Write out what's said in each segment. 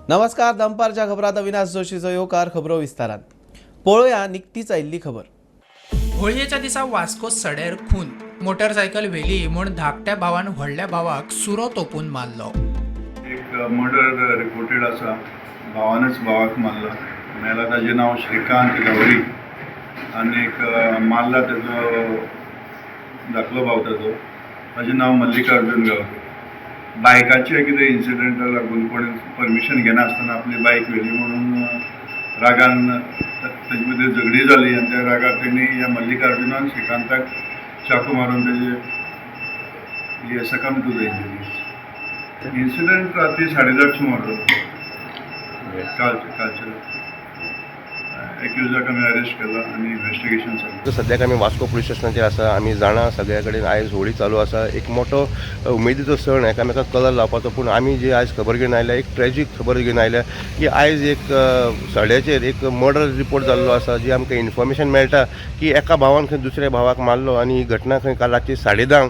नमस्कार, दनपारच्या खबरात अविनाश जोशीचो येवकार. खबरो विस्तारान पळोवया. निकतीच आयिल्ली खबर. होळयेच्या दिसा वास्को सड्यार खून. मोटरसायकल व्हेली म्हूण धाकट्या भावान व्हडल्या भावाक सुरो तोपून मारलो. एक मर्डर रिपोर्टेड आसा. भावानच भावाक मारला. मेला ताजें नांव श्रीकांत गवळी आनीक मारला तेजो धाकलो भाव ताजो, ताजें नांव मल्लिकार्जून गावडे. बायकाचे कितें इन्सिडंटा लागून कोणी परमिशन घेनासतना आपली बायक व्हेली म्हणून रागान ताजे मदीं झगडी जाली आनी त्या रागार तेणी ह्या मल्लिकार्जुनान श्रीकांताक चाकू मारून तेजे हे succumb to the injuries. Incident राती 10:30 सुमार जालो कालचे. एक्युजाक आमी अरेस्ट केला आनी इन्वेस्टिगेशन चालू. सद्याक आमी वास्को पुलीस स्टेशनाचेर आसा. आमी जाणा, सगळ्या कडेन आयज होळी चालू आसा. एक मोठो उमेदीचो सण, एकामेकाक कलर लावपाचो. पूण आमी जी आयज खबर घेवन आयल्या, एक ट्रेजीक खबर घेवन आयल्या की आयज एक सड्याचेर एक मर्डर रिपोर्ट जाल्लो आसा. जी आमकां इन्फॉर्मेशन मेळटा की एका भावान खंय दुसऱ्या भावाक मारलो आनी ही घटना खंय काल रातची 10:30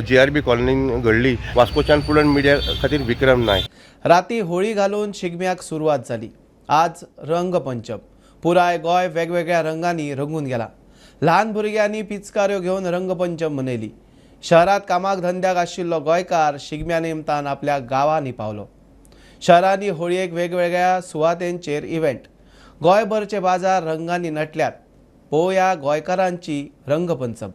जीआरबी कॉलनीन घडली. वास्कोच्यान प्रुडंट मिडिया खातीर विक्रम नायक. राती होळी घालून शिगम्याक सुरवात जाली. आज रंगपंचम. पुराय गोंय वेगवेगळ्या रंगांनी रंगून गेला. ल्हान भुरग्यांनी पिचकाऱ्यो घेवन रंगपंचम मनयली. शहरात कामाक धंद्याक आशिल्लो गोंयकार शिगम्या निमतान आपल्या गांवांनी पावलो. शहरांनी होळयेक वेगवेगळ्या सुवातेंचेर इव्हेंट. गोंयभरचे बाजार रंगांनी नटल्यात. पळोवया गोंयकारांची रंगपंचम.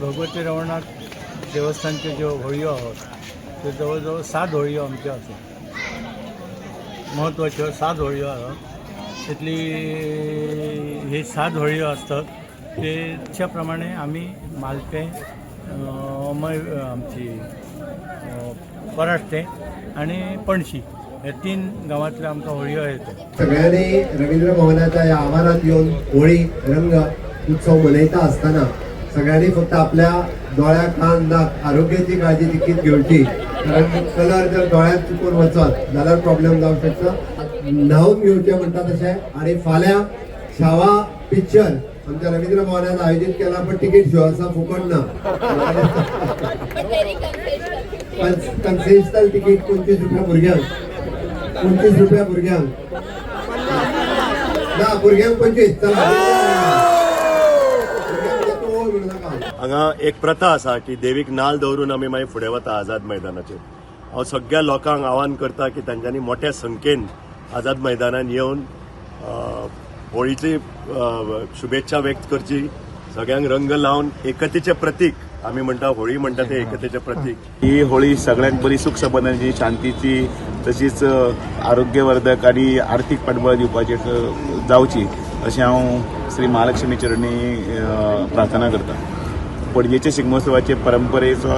भगवती रवळनाथ देवस्थानच्यो ज्यो होळयो आहात त्यो जवळ जवळ 7 होळयो आमच्यो आसा. म्हत्वाच्यो 7 होळयो आहात. तितली ही 7 होळयो आसतात तेच्या प्रमाणे आमी मालपें, आमची पराश्टें आनी पणशी हे 3 गांवांतल्यो आमकां होळयो येतात. सगळ्यांनी रवींद्र भवनाच्या ह्या आवारात येवन होळी रंग उत्सव मनयता आसतना सगळ्यांनी फक्त आपल्या दोळ्या, कान, नाक आरोग्याची काळजी तितकीच घेवची, कारण कलर जर दोळ्यात चुकून वचत जाल्यार प्रॉब्लेम जावंक शकता. न्हावून घेवचे म्हणटा तशें. आनी फाल्यां छावा पिक्चर आमच्या रवींद्र भवनात आयोजीत केला, पण तिकीट शो आसा, फुकट ना. कन्सेशनल तिकीट 25 रुपया भुरग्यांक, 25 रुपया भुरग्यांक ना, भुरग्यांक 25. चला. हांगा एक प्रथा आसा की देवीक नाल दवरून आमी मागीर फुडें वता आझाद मैदानाचेर. हांव सगळ्या लोकांक आवाहन करता की तांच्यांनी मोठ्या संख्येन आझाद मैदानान येवन होळीची शुभेच्छा व्यक्त करची. सगळ्यांक रंग लावन एकतेचें प्रतीक आमी म्हणटा, होळी म्हणटा ते एकतेचें प्रतीक. ही होळी सगळ्यांक बरी सुख संबंदांची, शांतीची, तशीच आरोग्यवर्धक आनी आर्थीक पाठबळ दिवपाची जावची अशें हांव श्री महालक्ष्मी चरणी प्रार्थना करता. पणजेचे शिगमोत्सवाचे परंपरेचो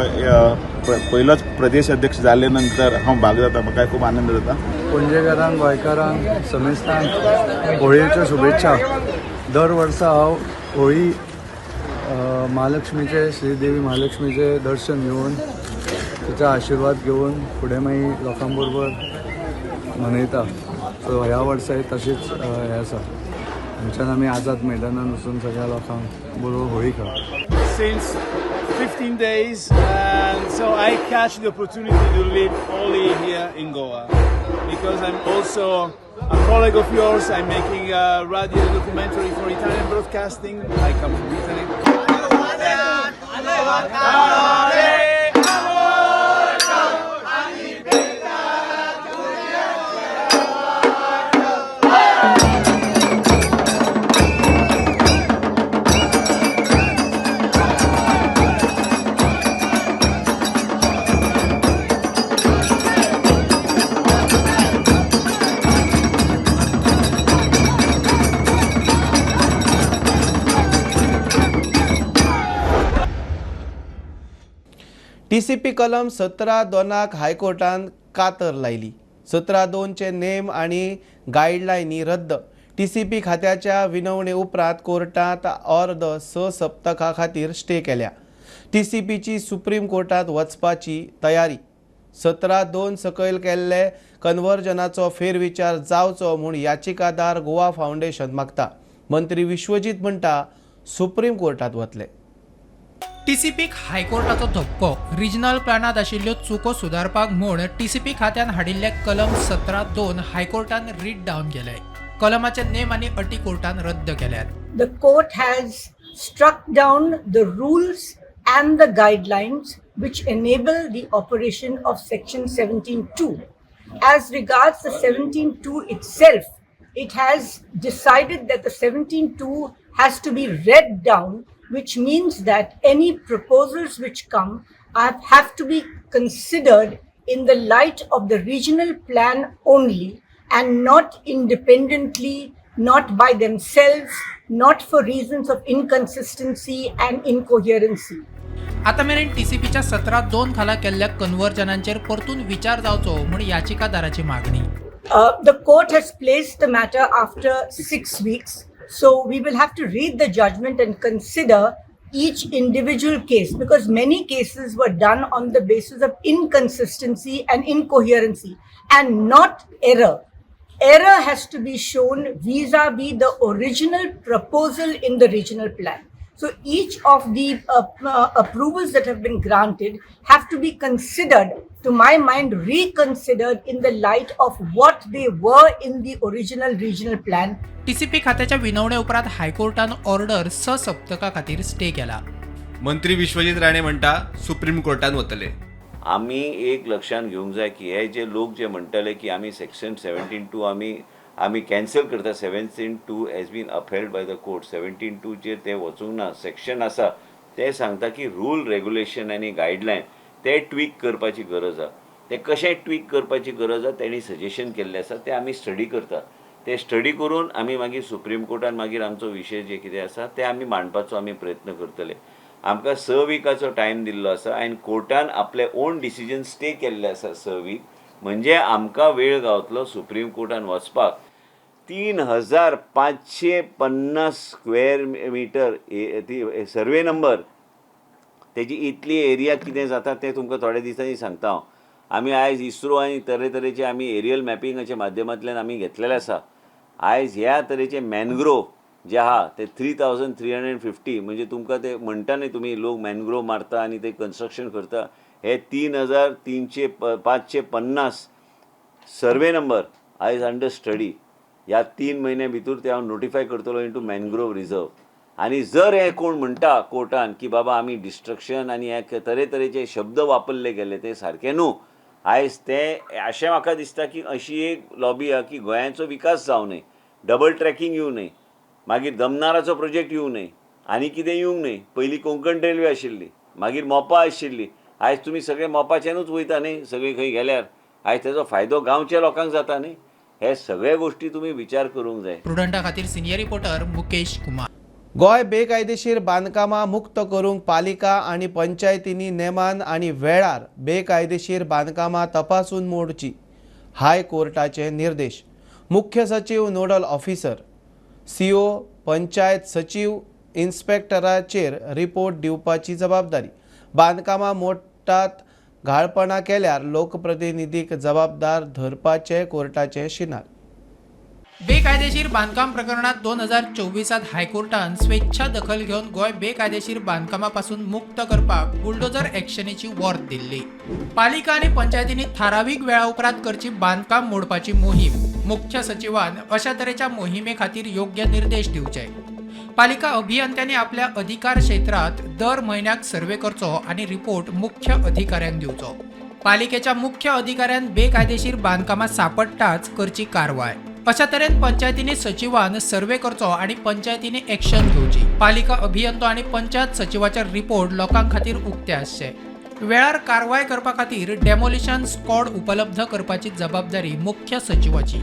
पयलोच प्रदेश अध्यक्ष जाले नंतर हांव भाग जाता, म्हाका खूब आनंद जाता. पणजेकारांक, गोंयकारांक, समेस्तांक होळयेच्यो शुभेच्छा. दर वर्सा हांव होळी महालक्ष्मीचे, श्रीदेवी महालक्ष्मीचे दर्शन घेवन, तिचा आशिर्वाद घेवन फुडें मागीर लोकां बरोबर मनयता. सो ह्या वर्साय तशीच हें आसा. आमच्यान आमी आझाद मैदानान वचून सगळ्या लोकांक बरोबर होळी खेळप. Since 15 days, and so I catch the opportunity to live only here in Goa because I'm also a colleague of yours. I'm making a radio documentary for Italian broadcasting. I come from Italy. TCP कलम 17(2) हायकोर्टान कातर लायली. 17(2) नेम आनी गायडलायनी रद्द. TCP खात्याच्या विनवणे उपरांत कोर्टांत अर्द 6 सप्तकां खातीर स्टे केल्या. टीसीपीची सुप्रीम कोर्टांत वचपाची तयारी. 17(2) सकयल केल्ले कन्वर्जनाचो फेरविचार जावचो म्हूण याचिकादार गोवा फावंडेशन मागता. मंत्री विश्वजीत म्हणटा सुप्रीम कोर्टांत वतले. टीसीपीक हायकोर्टाचो धपको. रिजनल प्लानांत आशिल्ल्यो चुको सुदारपाक म्हूण टीसीपी खात्यान हाडिल्ले कलम 17(2) हायकोर्टान रीड डावन केले. कलमाचे नेम आनी अटी कोर्टान रद्द केल्यात. The court has struck down the rules and the guidelines which enable the operation of section 17(2). As regards the 17(2) itself, it has decided that the 17(2) has to be read down, which means that any proposals which come have to be considered in the light of the regional plan only and not independently, not by themselves, not for reasons of inconsistency and incoherency. आतां मेरेन टीसीपीच्या 17(2) खाला केल्ल्या कन्वर्जनांचेर परतून विचार जावचो म्हूण याचिकादाराची मागणी. The court has placed the matter after 6 weeks, so we will have to read the judgment and consider each individual case, because many cases were done on the basis of inconsistency and incoherency and not error. Error has to be shown vis-a-vis the original proposal in the regional plan. So each of the approvals that have been granted have to be considered, to my mind, reconsidered in the light of what they were in the original regional plan. TCP खात्याच्या विनवणे उपरांत हायकोर्टान order 6 सप्तका खातीर stay केला. मंत्री विश्वजीत राणे म्हणटा supreme कोर्टान वतले. आमी एक लक्षांत घेवंक जाय की हे जे लोक जे म्हणटले की आमी सेक्शन 17(2) आमी कॅन्सल करता. 17(2) has been upheld by the court. 17(2) चेर ते वचूंक ना. सेक्शन आसा ते सांगता की रूल, रेगुलेशन आनी गायडलायन ते ट्वीक करपाची गरज आसा. ते कशें ट्वीक करपाची गरज आसा तेणी सजेशन केल्लें आसा, ते आमी स्टडी करता. ते स्टडी करून आमी मागीर सुप्रीम कोर्टान मागीर आमचो विशय जे कितें आसा ते आमी मांडपाचो आमी प्रयत्न करतले. आमकां 6 विकाचो टायम दिल्लो आसा आनी कोर्टान आपले ओन डिसिजन स्टे केल्ले आसा 6 वीक, म्हणजे आमकां वेळ गावतलो सुप्रीम कोर्टान वचपाक. 3550 स्क्वेअर मिटर ती सर्वे नंबर तेजी इतली एरिया कितें जाता तें तुमकां थोड्या दिसांनी सांगता हांव. आमी आयज इस्रो आनी तरेतरेचे आमी एरियल मॅपिंगाच्या माध्यमांतल्यान आमी घेतलेले आसा. आयज ह्या तरेचे मॅनग्रोव जे आहा ते 3350, म्हणजे तुमकां ते म्हणटा न्ही तुमी लोक मॅनग्रोव मारता आनी ते कन्स्ट्रक्शन करता, हे 3300 550 सर्वे नंबर आयज अंडर स्टडी. ह्या 3 म्हयन्या भितर ते हांव नोटिफाय करतलो इंटू मॅनग्रोव रिजर्व. आनी जर हे कोण म्हणटा कोर्टान की बाबा आमी डिस्ट्रक्शन आनी हे तरेतरेचे शब्द वापरले गेले ते सारके न्हू. आयज ते अशें म्हाका दिसता की अशी एक लॉबी आहा की गोंयाचो विकास जावं न्हय, डबल ट्रॅकिंग येवं न्हय, मागीर दमनाराचो प्रोजेक्ट येवं न्हय आनी कितें येवंक न्हय. पयलीं कोंकण रेल्वे आशिल्ली, मागीर मोपा आशिल्ली. आयज तुमी सगळे मोपाच्यानूच वयता न्ही सगळीं खंय गेल्यार. आयज तेजो फायदो गांवच्या लोकांक जाता न्ही. हे सगळे गोश्टी तुमी विचार करूंक जाय. प्रुडंटा खातीर सिनियर रिपोर्टर मुकेश कुमार. गोंय बेकायदेशीर बांदकामां मुक्त करूंक पालिका आनी पंचायतींनी नेमान आनी वेळार बेकायदेशीर बांदकामां तपासून मोडची, हायकोर्टाचे निर्देश. मुख्य सचीव, नोडल ऑफिसर, सीओ, पंचायत सचीव, इन्स्पेक्टराचेर रिपोर्ट दिवपाची जबाबदारी. बांदकामां मोडटात घाळपणां केल्यार लोकप्रतिनिधीक जबाबदार धरपाचे कोर्टाचे शिनार. बेकायदेशीर बांदकाम प्रकरणात 2024 हायकोर्टान स्वेच्छा दखल घेवन गोंय बेकायदेशीर बांदकामा पासून मुक्त करपाक बुलडोजर एक्शनीची वॉर्त दिल्ली. पालिका आनी पंचायतींनी थारावीक वेळा उपरांत करची बांदकाम मोडपाची मोहीम. मुख्य सचिवान अशा तरेच्या मोहिमे खातीर योग्य निर्देश दिवचे. पालिका अभियंत्यांनी आपल्या अधिकार क्षेत्रात दर म्हयन्याक सर्वे करचो आनी रिपोर्ट मुख्य अधिकाऱ्यांक दिवचो. पालिकेच्या मुख्य अधिकाऱ्यान बेकायदेशीर बांदकामां सापडटाच करची कारवाय. अशा तरेन पंचायतींनी सचिवान सर्वे करचो आनी पंचायतींनी एक्शन घेवची. पालिका अभियंतो आनी पंचायत सचिवाचे रिपोर्ट लोकां खातीर उक्ते आसचे. वेळार कारवाय करपा खातीर डेमोलिशन स्क्वॉड उपलब्ध करपाची जबाबदारी मुख्य सचिवाची.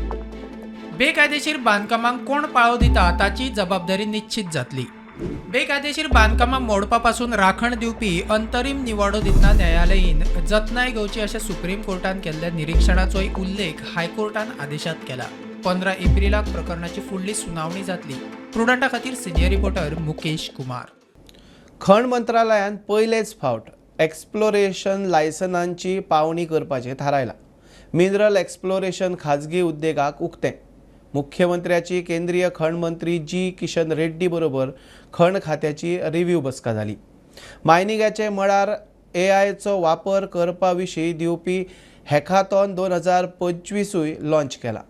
बेकायदेशीर बांदकामांक कोण पाळो दिता ताची जबाबदारी निश्चित जातली. बेकायदेशीर बांदकामां मोडपा पासून राखण दिवपी अंतरीम निवाडो दितना न्यायालयीन जतनाय घेवची अशें सुप्रीम कोर्टान केल्ल्या निरिक्षणाचोय उल्लेख हायकोर्टान आदेशांत केला. 15 एप्रिलाक प्रकरणाची फुडली सुनावणी जातली. प्रुडंटा खातीर सिनियर रिपोर्टर मुकेश कुमार. खण मंत्रालयान पयलेच फावट एक्सप्लोरेशन लायसनांची पावणी करपाचें थारायलां. मिनरल एक्सप्लोरेशन खाजगी उद्देगाक उक्तें. मुख्यमंत्र्याची केंद्रीय खण मंत्री जी किशन रेड्डी बरोबर खण खात्याची रिव्ह्यू बसका जाली. मायनिंगाचे मळार एआयचो वापर करपा विशीं दिवपी हॅकाथॉन 2025 लॉंच केला.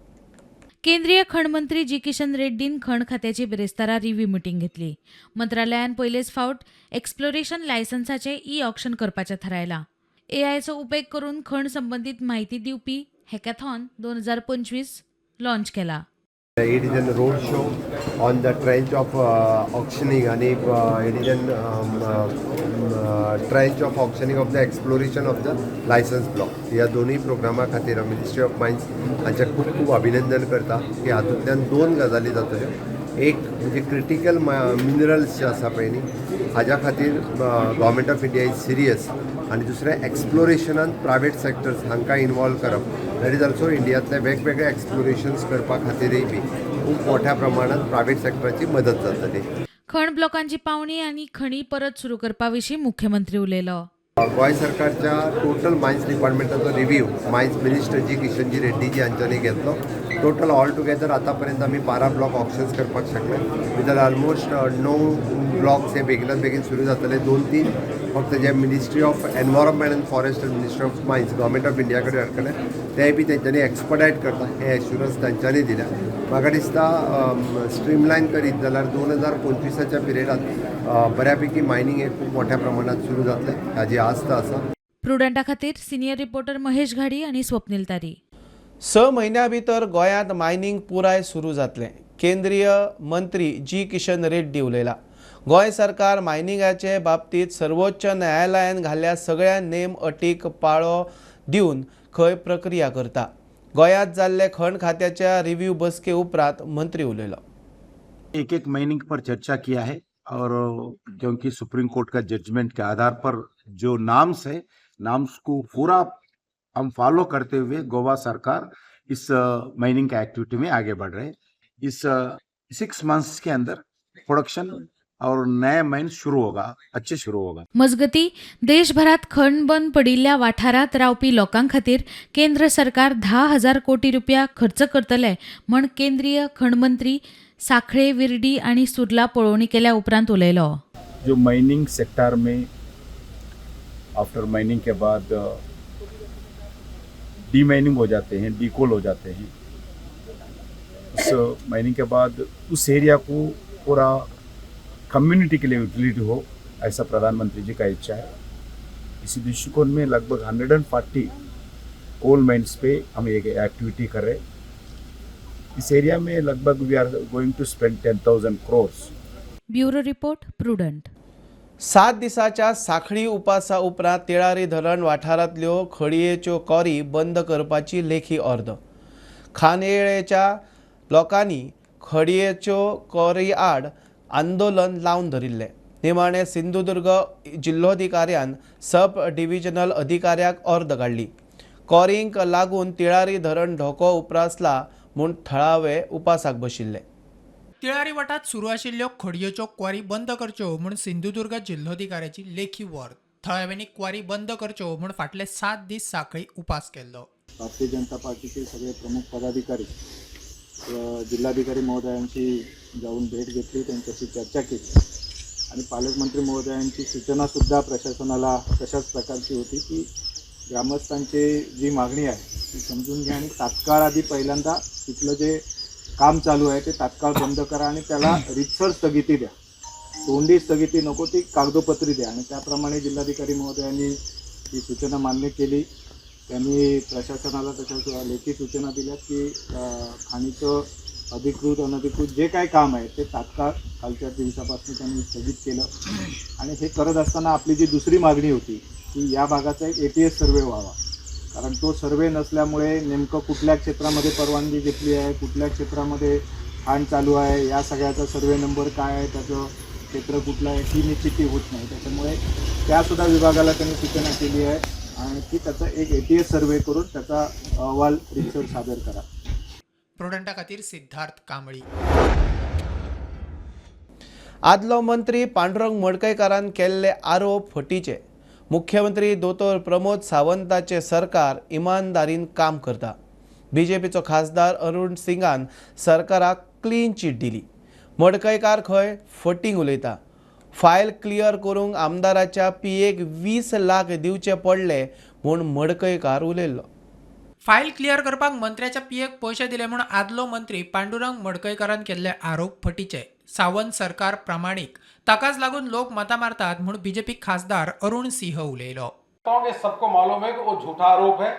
केंद्रीय खण मंत्री जी किशन रेड्डीन खण खात्याची बिरेस्तारा रिव्ह्यू मिटींग घेतली. मंत्रालयान पयलेच फावट एक्सप्लोरेशन लायसन्साचें ई ऑक्शन करपाचें थारायलां. एआयचो उपेग करून खण संबंदीत म्हायती दिवपी हॅकॅथॉन 2025 लॉंच केला. It is a road show on the trench of auctioning आणि it is an trench of auctioning of the exploration of the licence block. ह्या दोनूय प्रोग्रामा खातीर मिनिस्ट्री ऑफ मायन्स हांचें खूब खूब अभिनंदन करता की हातूंतल्यान दोन गजाली जातल्यो. एक म्हणजे क्रिटिकल मिनरल्स जे आसा पळय न्ही, हाज्या खातीर government of India is serious. आनी दुसरें एक्सप्लोरेशनान प्रायवेट सेक्टर्स हांकां इनवॉल्व करप, that is also इंडियांतले वेगवेगळे एक्सप्लोरेशन्स करपा खातीरय बी खूब मोठ्या प्रमाणात प्रायवेट सेक्टराची मदत जातली. खण ब्लॉकांची पावणी आनी खणी परत सुरू करपा विशीं मुख्यमंत्री उलयलो. गोंय सरकारच्या टोटल मायन्स डिपार्टमेंटाचो review mines minister ji Kishanji रेड्डीजी हांच्यांनी घेतलो. टोटल ऑल टुगेदर आतांपर्यंत आमी 12 ब्लॉक ऑक्शन्स करपाक शकले. भितर ऑलमोस्ट 9 ब्लॉक्स हे बेगिनात बेगीन सुरू जातले. 2-3 फक्त जे ministry of environment and forest and ministry of mines government of India कडेन अडकले तेय बी तेंच्यांनी एक्सपडायट करता हे एश्युरन्स तांच्यांनी दिल्या. म्हाका दिसता स्ट्रीमलायन करीत जाल्यार 2025 पिरियडांत बऱ्यापैकी मायनींग हे खूब मोठ्या प्रमाणात सुरू जातलें हाजी आस्त आसा. प्रुडंटा खातीर सिनियर रिपोर्टर महेश घाडी आनी स्वप्नील तारी. 6 म्हयन्या भितर गोंयांत मायनींग पुराय सुरू जातलें, केंद्रीय मंत्री जी किशन रेड्डी उलयला. गोंय सरकार मायनिंगाचे बाबतींत सर्वोच्च न्यायालयान घाल्ल्या सगळ्या नेम अटीक पाळो दिवन खंय प्रक्रिया करता. गोंयांत जाल्ले खण खात्याच्या रिव्ह्यू बसके उपरांत मंत्री उलयलो. एक एक माइनिंग पर चर्चा किया है और क्योंकि सुप्रीम कोर्ट का जजमेंट के आधार पर जो नाम्स है, नाम्स को पूरा हम फॉलो करते हुए गोवा सरकार इस माइनिंग का एक्टिविटी में आगे बढ़ रहे हैं. इस 6 मंथ्स के अंदर प्रोडक्शन और नया माइन शुरू होगा, अच्छे शुरू होगा. मजगती देशभरात खण बंद पडिल्ल्या वाठारांत रावपी लोकां खातीर केंद्र सरकार 10,000 कोटी रुपया खर्च करतले म्हण केंद्रीय खण मंत्री साखळे, विर्डी आनी सुर्ला पळोवणी केल्या उपरांत उलयलो. जो माइनिंग सेक्टर में आफ्टर माइनिंग के बाद डी माइनिंग हो जाते हैं, डीकोल हो जाते हैं, उस माइनिंग के बाद उस एरिया को पूरा कम्युनिटी के लिए यूटिलिटी हो, ऐसा प्रधानमंत्री जी का इच्छा है. इसी दृष्टिकोण में लगभग 140 कोल माइंस पे हम एक एक्टिविटी कर रहे हैं. इस एरिया में लगभग we are going to spend 10,000 crores. Bureau report, Prudent. 7 दिसाच्या साखळी उपासा उपरांत तिळारी धरण वाठारांतल्यो खडयेच्यो कॉरी बंद करपाची लेखी ऑर्द. खानेळेच्या लोकांनी खडयेच्यो कॉरी आड आंदोलन लावन धरिल्लें. निमाणें सिंधुदुर्ग जिल्लोधिकाऱ्यान सब डिव्हिजनल अधिकाऱ्याक ऑर्द काडली. कॉरींक लागून तिळारी धरण धोको उप्रासला म्हूण थळावे उपासाक बशिल्ले. तिळारी वाठारांत सुरू आशिल्ल्यो खडयेच्यो क्वारी बंद करच्यो म्हूण सिंधुदुर्ग जिल्लोधिकाऱ्याची लेखी वॉर्द. थळाव्यांनी क्वारी बंद करच्यो म्हूण फाटले 7 दीस साखळी उपास केल्लो. भारतीय जनता पार्टीचे सगळे प्रमुख पदाधिकारी जिल्हाधिकारी महोदयांची जाऊन भेट घेतली, त्यांच्याशी चर्चा केली आणि पालकमंत्री महोदयांची सूचनासुद्धा प्रशासनाला तशाच प्रकारची होती की ग्रामस्थांची जी मागणी आहे ती समजून घ्या आणि तात्काळ आधी पहिल्यांदा तिथलं जे काम चालू आहे ते तात्काळ बंद करा आणि त्याला रितसर स्थगिती द्या. तोंडी स्थगिती नको, ती कागदोपत्री द्या. आणि त्याप्रमाणे जिल्हाधिकारी महोदयांनी ही सूचना मान्य केली. त्यांनी प्रशासनाला तशा लेखी सूचना दिल्या की खाणीचं अधिकृत अनधिकृत जे काय काम आहे ते तात्काळ कालच्या दिवसापासून त्यांनी स्थगित केलं. आणि हे करत असताना आपली जी दुसरी मागणी होती की या भागाचा एक ATS सर्वे व्हावा, कारण तो सर्वे नसल्यामुळे नेमकं कुठल्या क्षेत्रामध्ये परवानगी घेतली आहे, कुठल्या क्षेत्रामध्ये खाण चालू आहे, या सगळ्याचा सर्वे नंबर काय आहे, त्याचं क्षेत्र कुठलं आहे ही निश्चिती होत नाही. त्याच्यामुळे त्यासुद्धा विभागाला त्यांनी सूचना केली आहे आणि की त्याचा एक ATS सर्वे करून त्याचा अहवाल रितसर सादर करा. प्रुडंटा खातीर सिद्धार्थ कांबळी. आदलो मंत्री पांडुरंग मडकयकारान केल्ले आरोप फटीचे. मुख्यमंत्री दोतोर प्रमोद सावंताचे सरकार इमानदारीन काम करता. बीजेपीचो खासदार अरुण सिंगान सरकाराक क्लीन चीट दिली. मडकयकार खंय फटींग उलयता. फायल क्लियर करूंक आमदाराच्या पीएक 20 लाख दिवचे पडले म्हूण मडकयकार उलयल्लो. फायल क्लियर करपाक मंत्र्याच्या पीएक पयशे दिले म्हूण आदलो मंत्री पांडुरंग मडकयकारान केल्ले आरोप फटीचे. सावंत सरकार प्रामाणीक, ताकाच लागून लोक मतां मारतात म्हूण बीजेपी खासदार अरुण सिंह उलयलो. कि सबको मालूम है कि वो झूठा आरोप है.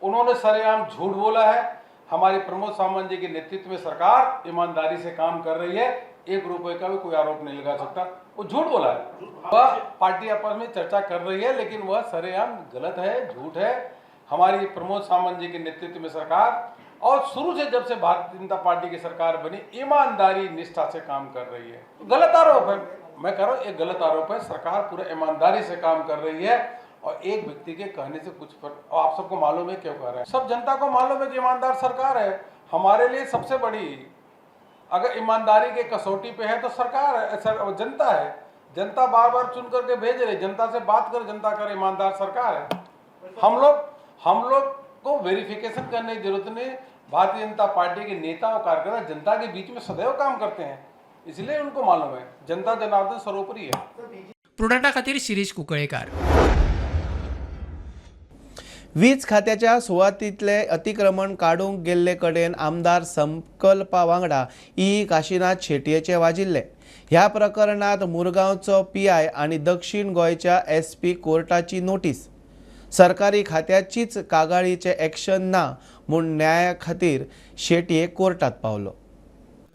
उन्होंने सरेआम झूठ बोला है. हमारे प्रमोद सावंत जी के नेतृत्व में सरकार ईमानदारी से काम कर रही है. 1 रुपए का भी कोई आरोप नहीं लगा सकता. वो झूठ बोला है. वह पार्टी आपस में चर्चा कर रही है, लेकिन वह सरेआम गलत है, झूठ है. हमारी प्रमोद सावंत जी के नेतृत्व में सरकार और शुरू से जब से भारतीय जनता पार्टी की सरकार बनी ईमानदारी निष्ठा से काम कर रही है. गलत आरोप है, मैं कह रहा हूँ एक गलत आरोप है. सरकार पूरे ईमानदारी से काम कर रही है और एक व्यक्ति के कहने से कुछ फर्क, और आप सबको मालूम है क्यों कह रहे हैं. सब जनता को मालूम है कि ईमानदार सरकार है. हमारे लिए सबसे बड़ी अगर ईमानदारी के कसौटी पे है तो सरकार है, जनता है. जनता बार बार चुन करके भेज रही, जनता से बात कर, जनता कर ईमानदार सरकार है. हम लोग को वेरिफिकेशन करने की जरूरत नहीं. भारतीय जनता पार्टी के नेता और कार्यकर्ता जनता के बीच में सदैव काम करते हैं, इसलिए उनको मालूम है जनता जनार्दन सर्वोपरि है. प्रुडंटा खातीर शिरीष कुंकळेकार. वीज खात्याच्या सुवातींतले अतिक्रमण काडूंक गेल्ले कडेन आमदार संकल्पा वांगडा ई काशीनाथ शेटयेचे वाजिल्ले. ह्या प्रकरणांत मुरगांवचो पीआय आनी दक्षिण गोंयच्या एसपी कोर्टाची नोटीस. सरकारी खात्याचीच कागाळीचे एक्शन ना म्हूण न्याया खातीर शेटये कोर्टात पावलो.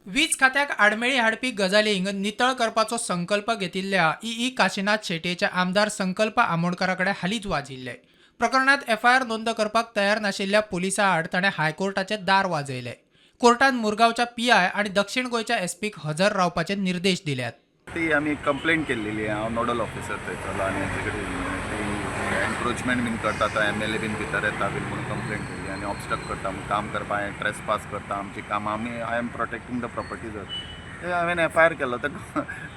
वीज खात्याक आडमेळी हाडपी गजालींक नितळ करपाचो संकल्प घेतिल्ल्या ई काशीनाथ शेटयेच्या आमदार संकल्प आमोणकारा कडेन हालींच वाजिल्ले. प्रकरणात एफआयआर नोंद करपाक तयार नाशिल्ल्या पुलिसां आड ताणें हायकोर्टाचें दार वाजयलें. कोर्टान मुरगांवच्या पीआय आनी दक्षिण गोंयच्या एसपीक हजर रावपाचे निर्देश दिल्यात. ती आमी कंप्लेंट केल्लेली. हांव नोडल ऑफिसर थंयसरलो आनी हेचे कडेन ती एन्क्रोचमेंट बीन करता, तो एमएलए बीन भितर येता बीन म्हणून कंप्लेंट केल्ली आनी ऑबस्ट्रक्ट करता म्हूण काम करपाक ट्रेस पास करता आमची कामां. आमी I am protecting the properties. ते हांवें एफआयआर केलो तर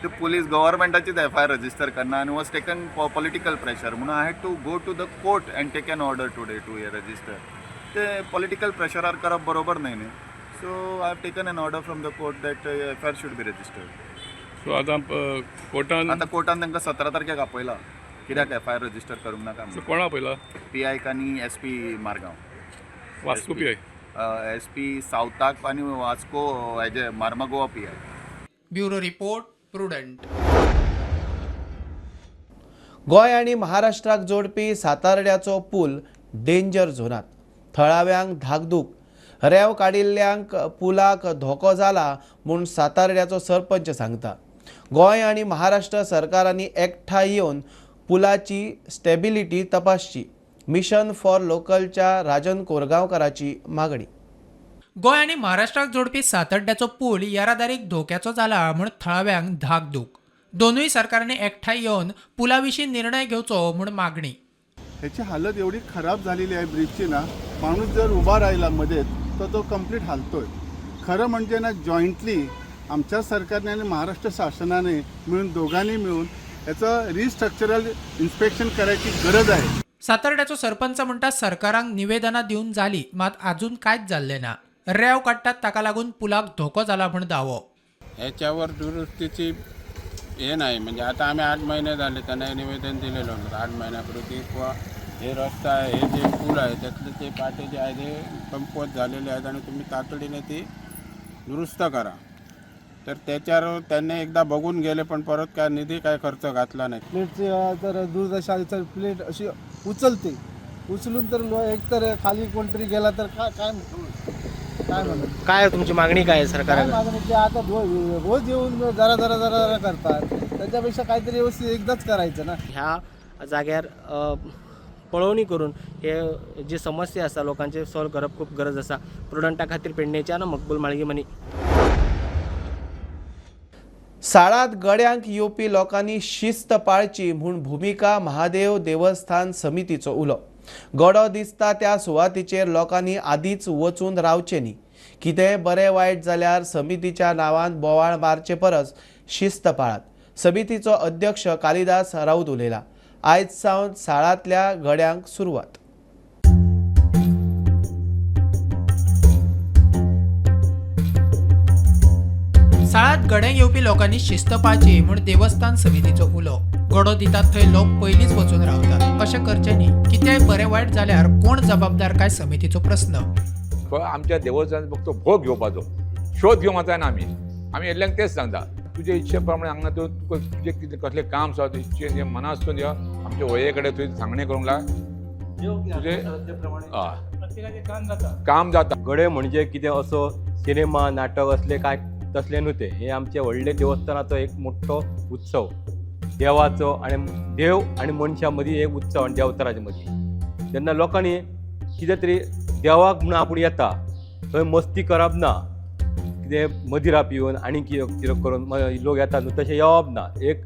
ते पुलीस गव्हर्मेंटाचीच एफआयआर रजिस्टर करना आनी वॉज टेकन पॉलिटिकल प्रेशर म्हणून I had to go to the court and take an order today to hey register. ते पॉलिटिकल प्रेशरार करप बरोबर न्हय न्ही. So I have taken an order from the court that FIR should be registered. So आतां कोर्टान आतां कोर्टान तांकां 17 तारखेक आपयला कित्याक एफआयआर रजिस्टर करूंक नाका. सो कोणा आपयला? पीआयक आनी SP Margao. Vasco PI? SP सावथाक आनी वास्को हेजे Marmagoa PI. Bureau report, Prudent. Goa आनी महाराष्ट्राक जोडपी सातारड्याचो पूल डेंजर झोनात. थळाव्यांक धाकधूक. रेंव काडिल्ल्यांक पुलाक धोको जाला म्हूण सातारड्याचो सरपंच सांगता. गोंय आनी महाराष्ट्र सरकारांनी एकठांय येवन पुलाची स्टेबिलिटी तपासची. मिशन फॉर लोकलच्या राजन कोरगांवकाराची मागणी. गोंय आनी महाराष्ट्राक जोडपी सातड्ड्याचो पूल येरादारीक धोक्याचो जाला म्हूण थळाव्यांक धाकधूक. दोनूय सरकारांनी एकठांय येवन पुला विशीं निर्णय घेवचो म्हूण मागणी. ह्याची हालत एवढी खराब झालेली आहे ब्रिजची ना, माणूस जर उभा राहिला मध्येच तर तो कंप्लीट हालतोय. खरं म्हणजे ना जॉईंटली आमच्या सरकारने आणि महाराष्ट्र शासनाने मिळून दोघांनी मिळून याचं रिस्ट्रक्चरल इन्स्पेक्शन करायची गरज आहे. सातारड्याचो सरपंच म्हणटा सरकारांक निवेदनां दिवन जाली, मात आजून कांयच जाल्लें ना. रेंव काडटात ताका लागून पुलाक धोको जाला म्हूण दावो. ह्याच्यावर दुरुस्तीची हे नाही, म्हणजे आता आम्ही 8 महिने झाले त्यांना निवेदन दिलेलं होतं 8 महिन्यापूर्वी की बुवा हे रस्ता आहे, हे जे पूल आहे त्यातले ते पाटे जे आहे ते कमकुवत झालेले आहेत आणि तुम्ही तातडीने ती दुरुस्त करा. तर त्याच्यावर त्यांनी एकदा बघून गेले पण परत काय निधी काय खर्च घातला नाही. प्लेटची तर दुर्दशा आली तर प्लेट अशी उचलते, उचलून तर एक तर खाली कोणतरी गेला तर काय काय काय म्हणू. काय तुमची मागणी काय आहे काय सरकारकडे? मागणी की आता रोज येऊन जरा जरा जरा जरा करतात, त्याच्यापेक्षा काहीतरी व्यवस्थित एकदाच करायचं ना. ह्या जाग्यार पळोवणी करून हे जी समस्या आसा लोकांचे सॉल्व करप खूब गरज आसा. प्रुडंटा खातीर पेडणेच्यान मकबूल माळगीमनी. साळांत गड्यांक येवपी लोकांनी शिस्त पाळची म्हूण भुमिका महादेव देवस्थान समितीचो उलो. गडो दिसता त्या सुवातीचेर लोकांनी आदींच वचून रावचें न्ही. कितेंय बरें वायट जाल्यार समितीच्या नांवान बोवाळ मारचे परस शिस्त पाळात. समितीचो अध्यक्ष कालिदास राऊत उलयला. आयज सावन साळांतल्या गड्यांक सुरवात. साळांत गड्यांक येवपी लोकांनी शिस्त पाळची म्हूण देवस्थान समितीचो उलो. गडो दितात थंय लोक पयलींच वचून रावतात अशें करचें न्ही. कितेंय बरें वायट जाल्यार कोण जबाबदार काय समितीचो प्रस्न. आमच्या देवस्थान फक्त भोग घेवपाचो, शोध घेवंक वचना. आमी आमी येल्ल्यांक तेच सांगता, तुजे इच्छे प्रमाणे हांगा तूं तुका तुजें कितें कसलें काम आसा इच्छे मनासून यो आमच्या वये कडेन तुवें सांगणें करूंक लाग, तुजें काम जाता. गडे म्हणजे कितें असो सिनेमा नाटक असले काय तसले न्हू ते. हे आमचे व्हडले देवस्थानाचो एक मोठो उत्सव, देवाचो आनी देव आनी मनशां मदीं एक उत्सव आनी देवताराचे मदीं. तेन्ना लोकांनी कितें तरी देवाक म्हणून आपूण येता थंय मस्ती करप ना, कितें मदिरा पिवन आनी कितें करून लोक येतात न्हू, तशें येवप ना. एक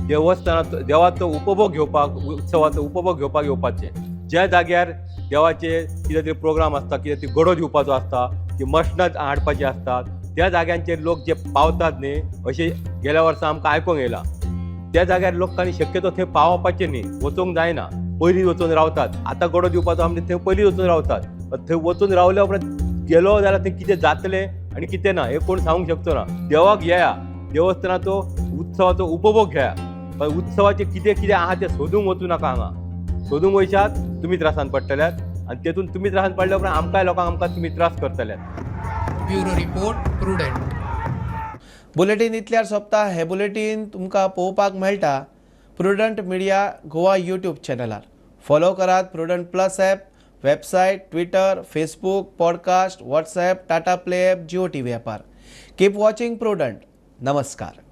देवस्थानाचो देवाचो उपभोग घेवपाक, उत्सवाचो उपभोग घेवपाक येवपाचें. ज्या जाग्यार देवाचे कितें तरी प्रोग्राम आसता, कितें तरी गडो दिवपाचो आसता, ती मशणां हाडपाची आसतात, त्या जाग्यांचेर लोक जे पावतात न्ही, अशें गेल्या वर्सा आमकां आयकूंक येयलां. त्या जाग्यार लोकांनी शक्यतो थंय पावपाचें न्ही, वचूंक जायना. पयलीं वचून रावतात, आतां गडो दिवपाचो आमी थंय पयलीं वचून रावतात. थंय वचून रावल्या उपरांत गेलो जाल्यार थंय कितें जातलें आनी कितें ना हें कोण सांगूंक शकचो ना. देवाक येया, देवस्थानाचो उत्सवाचो उपभोग घेया, पण उत्सवाचें कितें कितें आहा तें सोदूंक वचूं नाका. हांगा सोदूंक वयशात तुमी त्रासान पडटल्यात आनी तेतून तुमी त्रासान पडल्या उपरांत आमकांय लोकांक आमकां तुमी त्रास करतल्यात. Bureau report, Prudent. Bulletin इतल्यार सोंपता. हे बुलेटीन तुमकां पळोवपाक मेळटा प्रुडंट मिडिया गोवा यूट्यूब चॅनलार. फॉलो करात Prudent plus app, website, Twitter, Facebook, podcast, WhatsApp, Tata Play app, Jio TV ॲपार. Keep watching Prudent. नमस्कार.